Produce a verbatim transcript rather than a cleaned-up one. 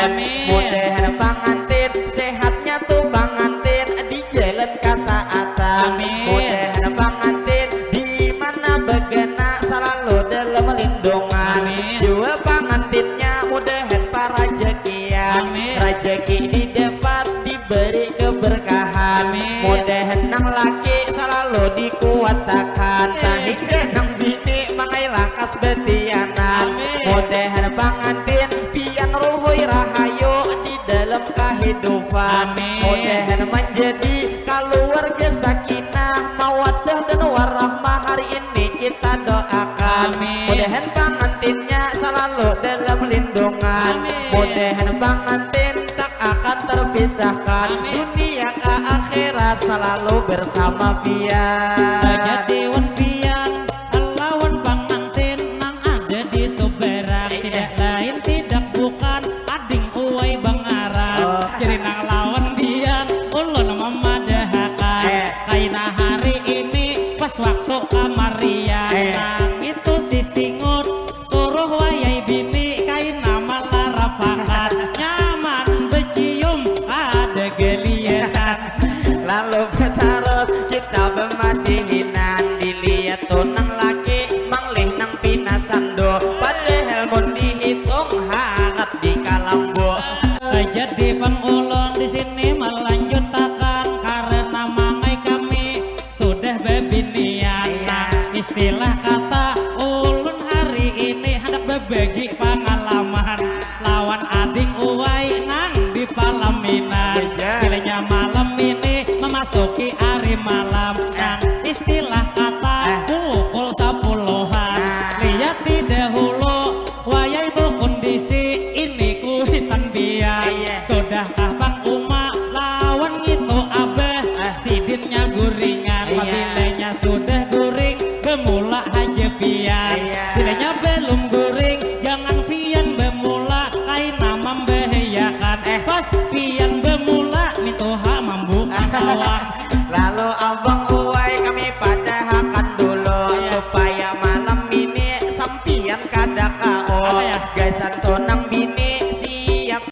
Amin. Mudahan pangantin sehatnya tu pangantin di jalan kataatan. Amin. Mudahan pangantin di mana begana selalu dalam lindungan. Amin. Jua pangantinnya mudahan parajakian. Amin. Rajaki didapat diberi keberkahan. Amin. Mudahan nang laki selalu dikuatakan. Amin. Sahingga nang bini mangai lakas betianan. Amin. Mudahan pangantin pian ruhui rahayu di dalam kehidupan. Amin. Mudahan menjadi keluarga sakinah, mawaddah dan warahmah hari ini kita doakan. Amin. Mudahan pangantinnya selalu dalam lindungan. Amin. Mudahan pangantin tak akan terpisahkan. Amin. Dunia ke akhirat selalu bersama pian. Jadi